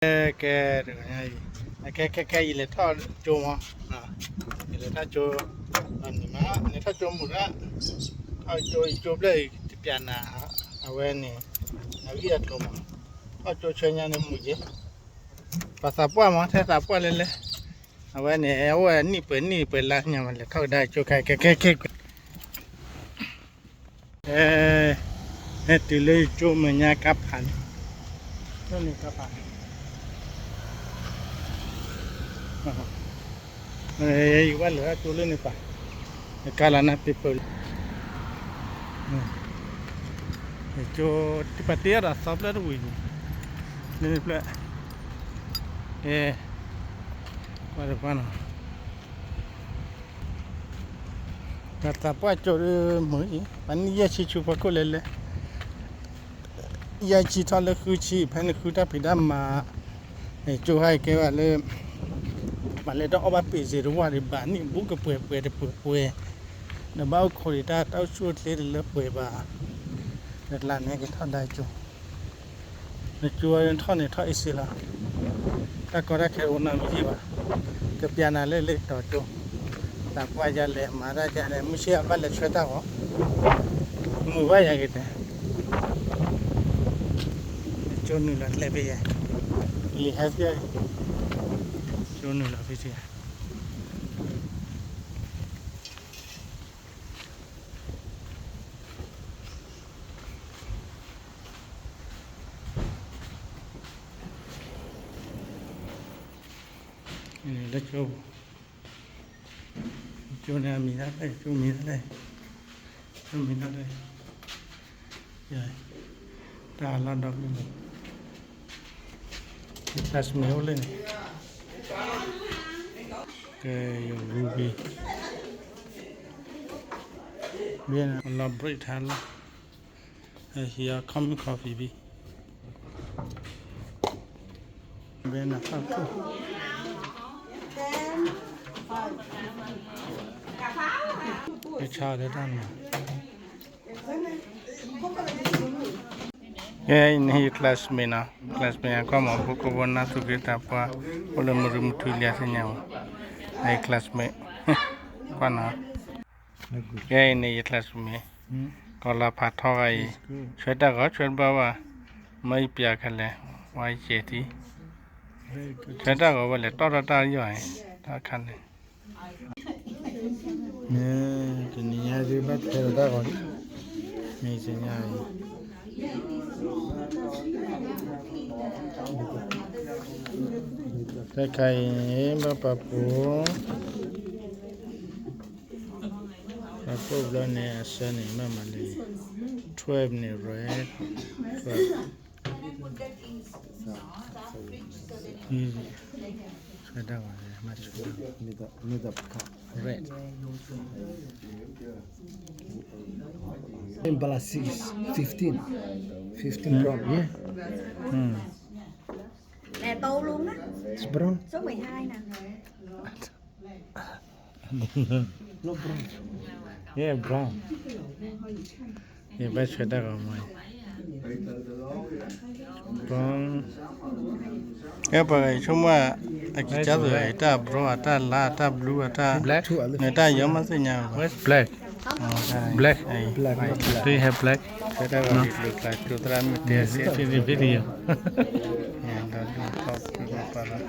ကဲ, ကဲ, ကဲ, ယလဲၤထီၣ်ကၠိမး, ယလဲၤထီၣ်ကၠိ, နမ့ၢ်လဲၤထီၣ်ကၠိမုာ်ဒၣ်, ထီၣ်ကၠိအံၤကၠိဘျဲၣ်အံၤတပျးနၤ, အဝဲန့ၣ်, အဂံၢ်အကျိၤမး, ထီၣ်ကၠိဆၢညါန့ၣ်မုာ်က့ၤ, ပှၤသးပှၢ်မး ထဲသးပှၢ်လဲၣ်လဲၣ်, အဝဲန့ၣ် အဝဲနံၣ်ပှဲၤနံၣ်ပှဲၤလါညါမး လဲၤထီၣ်ကဒါကၠိခါ ကဲ, ကဲ, ကဲ, ကဲ အဲ, ဟဲတုၤလၢယကၠိမဲာ်ညါကါဖးန့ၣ်, ကၠိန့ၣ်ကါဖးန့ၣ်, ယဝဲလဲၤထီၣ်ကၠိလၢန့ၣ်ပၤ, ကါလီၤနၢ်ပ့ၤပၢၢ်လံ, ယကၠိတပာ်တ့အီၣ်ဒီးသီဖျၢၣ်တဝံၤန့ၣ်, လၢန့ၣ်ဖျၢၣ်, အဲ, ကွၢ်တကွၢ်နီၤ ပှၤသးပှၢ်ကၠိဒ်မုာ်အံၤ ပှၤနံၣ်ယဲၢ်ဆံဆူဖီခိၣ်လဲၣ်လဲၣ်, ယဲၢ်ဆံထီၣ်လၢဃုဆံ ဖဲန့ၣ်ဃုတၢ်ဖံးတၢ်မၤ, ကၠိဟဲကဲဝဲလၢ, ပှၤလဲၤတအီၣ်ဘၣ်ပ့ၤစ့တဝၢ်ဒံးဘၣ် နံၣ်ဘူးကပှဲၤပှဲၤတပှဲၤပှဲၤ, ဒီးဘၣ်အိၣ်ခိးဒံးတၢ်တၢ်အိၣ်ဆူၣ်အိၣ်ချ့တလၢပှဲၤဘၣ်, ဒီးတလါန့ၣ်ကထီၣ်ဒါကၠိ နကၠိထီၣ်န့ၣ်ထီၣ်အ့စ့လီၤ, တၢ်ကီတၢ်ခဲအိၣ်နီတမံၤဘၣ်, ကပျးနၤလၢလၢတီၤကၠိ, သးပှၢ်ယၤလဲၤမၤတၢ်ယၤန့ၣ် မုၢ်ဆ့ၣ်အဘၣ်လဲၤဆွဲတၢ်ဂီၤ, မုာ်ဘၣ်ယၤဂ့ၤတဲ, ကၠိနုာ်လီၤကျဲဖဲယၤ, လံာ်ဟဲဖဲ, ကၠိနုာ်လီၤဖဲယၤ လၢကၠိ, ကၠိန့ၣ်အမံၤဒၣ်လဲၣ်, ကၠိမံၤဒၣ်လဲၣ်, ကၠိမံၤဒၣ်လဲၣ်, တၢ်လီၢ်ဒီဘ့ၣ်န့ၣ်, ယ classmate အိၣ်လၢန့ၣ်, ကဲ ယ Ruby, ဘ့ၣ်န့ၣ် လီၤ break ထါလီၤ, ဟံးအီၤ common coffee ဘ့ၣ် ဘဲနၤဖးခိၣ် ကဆါဒီးတၢ်မၤ ကဲအံၤန့ၣ် ယ classmate နီၤ, classmate အကွၢ်မး ဖိကိဖိနၢ်သူၣ်က့တၢ်ပှၢ် အိၣ်လၢမုၢ်ရူမုၢ်ထူလံအသ့ၣ်ညါမး, အံၤ classmate ကွၢ်နီၤ, ကဲအံၤန့ၣ် ယ classmate ကီၤလၤဖးထီဂၤအံၤ, ဆွဲတၢ်ဂီၤဆွဲတဘၣ်ဘၣ်, မ့ၢ်ယပျးခဲလၢာ်, ဝါယကဲၤထံ, ဆွဲတၢ်ဂီၤဝဲလဲၤတီၢ်ထီၣ်တၢ်ယီၢ်အံၤ, တၢ်ခါန့ၣ် မ့ၢ်တနံၤညါဒ်ဘၣ်ထွဲဒီးတၢ်ဂီၤလံ, မ့ၢ်တနံၤညါအံၤ, တၢ်ခါအံၤ ဘၣ်ပာ်ဖှိၣ်, ပာ်ဖှိၣ်ဘျီန့ၣ် အဆၢန့ၣ် ဘၣ်မၤလၢ twelve န့ၣ် red, twelve ဆွဲတၢ်ဂီၤ, မ့ၢ်တၢ်ဂီၤ, red, bala six, fifteen, fifteen brown, yeah. Nè, tô luôn á. It's brown. Số mười hai nè. No brown. Yeah, brown. ယဘၣ်ဆွဲတၢ်ဂီၤမး, brown, ကဲပှၤဂၤဆိကမိၣ်, အကံကၢ်သိးတၢ် brown အတၢ်လါ အတၢ် blue အတၢ်, black, နတၢ်ယီၤမးသ့ၣ်ညါ, black, black, black, do you have black? ဆွဲတၢ်ဂီၤဒ်လိာ်ကျါ ကၠိသရၣ်မုၣ်တဲစ့ၢ်, video, ဒီးဒ်ထီၣ်ပှၤပှၤလီ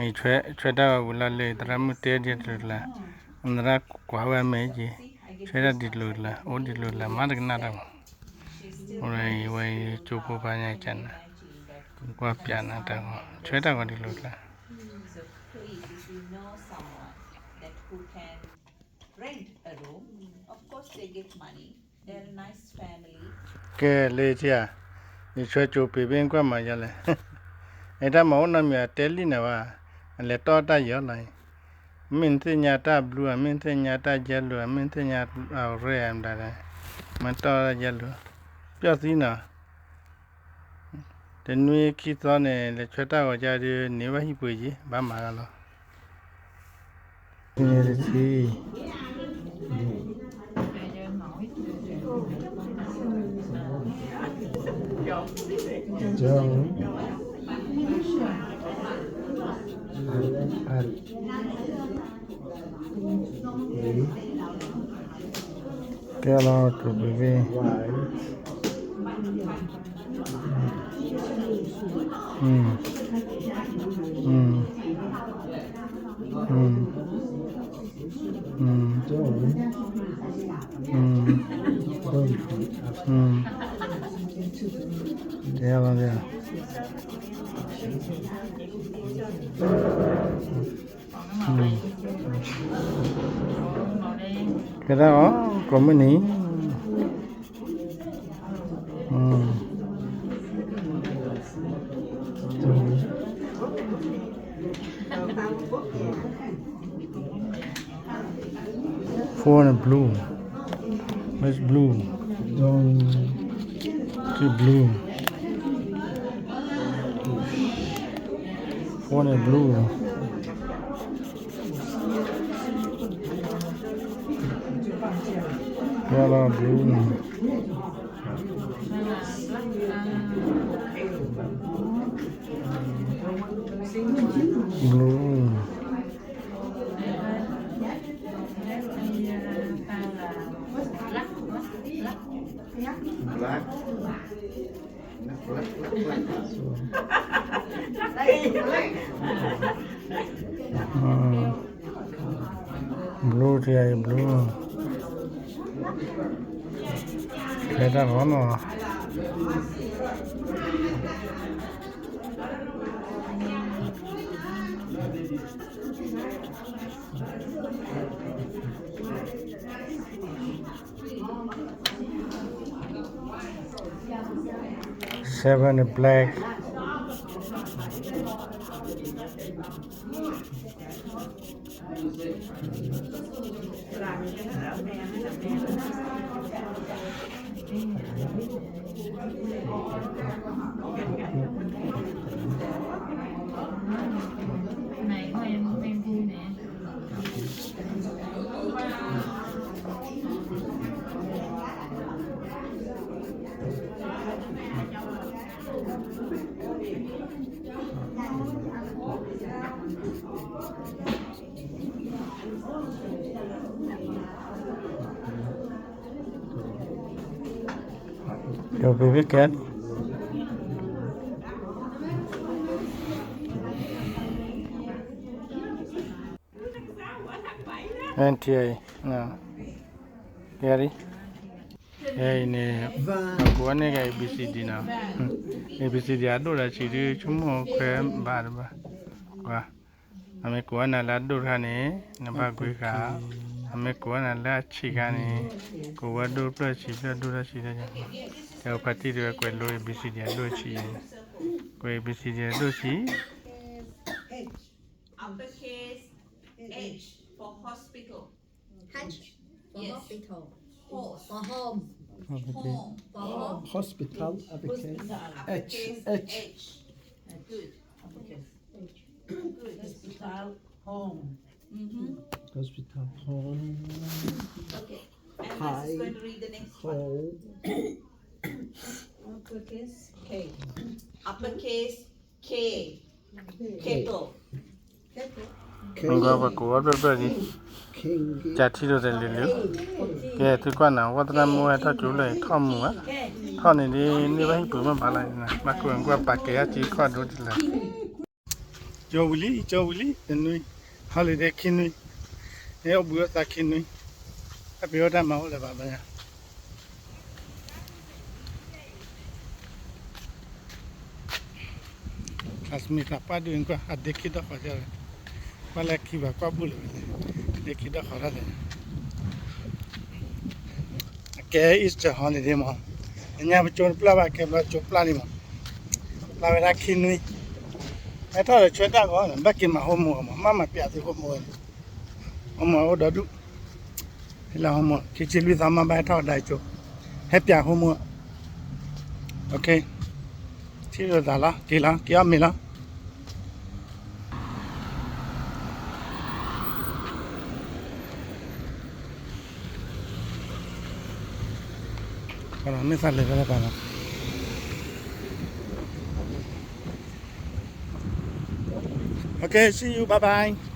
ၤ ဆွဲတၢ်ဝဲဝံၤလီၤလၢ သရၣ်မုၣ်တဲဒ်တလိၤကျါ, သရၣ်ကွၢ်ဝဲအမဲာ်က့ၤ, ဆွဲတၢ်ဒ်တလိၤကျါ အိၣ်ဒ်တလိၤကျါ မၤတကနၣ်တၢ်မး, အိၣ်ဒီးအံၤဝဲကၠိဖိဖးညါကနၤ, ကွၢ်ပျးနၤတၢ်ဂီၤ ဆွဲတၢ်ဂီၤဒ်တလိၤကျါ. rent a room. Of course, they give money. They're a nice family. ကဲ လၢထံဧါ, ယဆှၢကၠိပ့ၤဘ့ၣ်ကွၢ်မၤယၤလဲၣ်. အတၢ်မၤအိၣ်နီတမံၤအတဲလံန့ၣ်ဘၣ်, အလဲၤတီၢ်တၢ်ယီၤလီၤ. မ့ၢ်နသ့ၣ်ညါတၢ် blue ဧါ, မ့ၢ်နသ့ၣ်ညါတၢ် yellow ဧါ, မ့ၢ်နသ့ၣ်ညါအ red ဧါ, မတၤလဲၣ်, မၤတီၢ်တၢ် yellow, ပျီၢ်သံနီၤ. တနွံခံသီန့ၣ် လဲၤဆှၢတၢ်ဂီၤကဒီး န့ၢ်ဘၣ်ဟံၣ်ပှ့ၤယံၤ ဘၣ်မၤဂၤလီၤ. တထံၣ်, ကဲလီၤ ကၠိပ့ၤဘ့ၣ်. ကဲလီၤ, ကဲဒၣ်အီၤ ကိးမုၢ်နံၤ. Four and blue. Where's blue? Two blue. Four and blue. Yellow, blue. Blue. Black. Blue ထံအံၤ blue ဖဲတၢ်လီၤနီၤ. Seven black. Your baby cat. And here, no. Gary. န့ၣ် အကိးဝဲန့ၣ်က A B C D နီၤ. A B C D အဒိၣ်ဒီးဆံးဒုး ဆိကမိၣ်ခွဲဘၣ်တဘၣ်. ကွၢ်, အမ့ၢ်ကိးဝဲနၤလၢအဒိၣ်တခါန့ၣ် နဘၣ်ကွၢ်ဃာ်, အမ့ၢ်ကိးဝဲနၤလၢအဆံးခါန့ၣ် ကိးဝဲဒိၣ်ဖျၢၣ်ဆံးဖျၢၣ်ဒိၣ်တၢ်ဆံးတၢ်ယၤ, တဲအဖါတံၢ်တဝဲကွဲးလိ A B C D အဒိၣ်ဆံး, ကွဲး A B C D အဒိၣ်ဆံး Uppercase H for hospital. H for hospital. Horse. For home. Home. For home. Hospital, uppercase H. Uppercase H. H. Good. Uppercase H. Good. Hospital, home. Mm-hmm. Hospital, home. Okay. And Max is going to read the next one. Home. Uppercase K. Uppercase K. Kettle. မ့ၢ်ကွၢ်ပကိးဝဲဖျၢၣ်ဖျၢၣ်ဒံး, ကထံၣ်လိာ်သးလၢာ်လၢာ်, ကဲသုကွၢ်နၤ ဝဲသရၣ်မုၣ်ဝဲထီၣ်ကၠိလၢထီၣ်မူဧါ, ထီၣ်န့ၣ်ဒ်န့ၢ်ဘၣ်ဟံၣ်ပူၤမ့ၢ်ဘၣ်လီၤ, ဘၣ်ကိးကွၢ်ပာ်ကဲအါက့ခီၣ်ဒိတလၢာ်. ကၠီဝံၤလံ ကၠီဝံၤလံ တနွံ, holiday ခံနွံ, ဟဲအိၣ်ဘှံးအိၣ်သါခံနွံ, တၢ်ဖံးအိၣ်တၢ်မၤအိၣ်လၢၤဘၣ်ဘၣ်ယၤ classmate သးပှၢ်ဒုးကွၢ် အဒ့ခံဒီၣ်ဃီၤ, ကွၢ်လၢခံဘၣ်ကွၢ်ဘူၣ်လၢၤဘၣ်န့ၣ်, ဒ့ခံဒီၣ်ဃီၤတၢ်လဲၣ်န့ၣ်, ကဲ Easter holiday မး, အညါပကၠိတပျၢ်ဘၣ် ကဲဘျီကၠိပျၢ်လံမး, ပျၢ်ဝဲဒၣ်ခံနွံ, ဟဲထီၣ်ဒီးဆွဲတၢ်ဂီၤ ဘၣ်က့ၤမၤ homework မး, မ့ၢ်မၤပျးသု homework, homework အိၣ်ဒီဒူၣ်, ဟဲလၢ homework ခံဆံလွံၢ်သီမး ဘၣ်ဟဲထီၣ်ကဒါကၠိ, ဟဲပျး homework, ထံၣ်လိာ်သးလီၤ က့ၤလီၤ က့ၤအီၣ်မ့ၤလီၤ. မ့ၢ်သးလဲၤဖဲလဲၣ်ပၤလီၤ. Okay, see you, bye bye.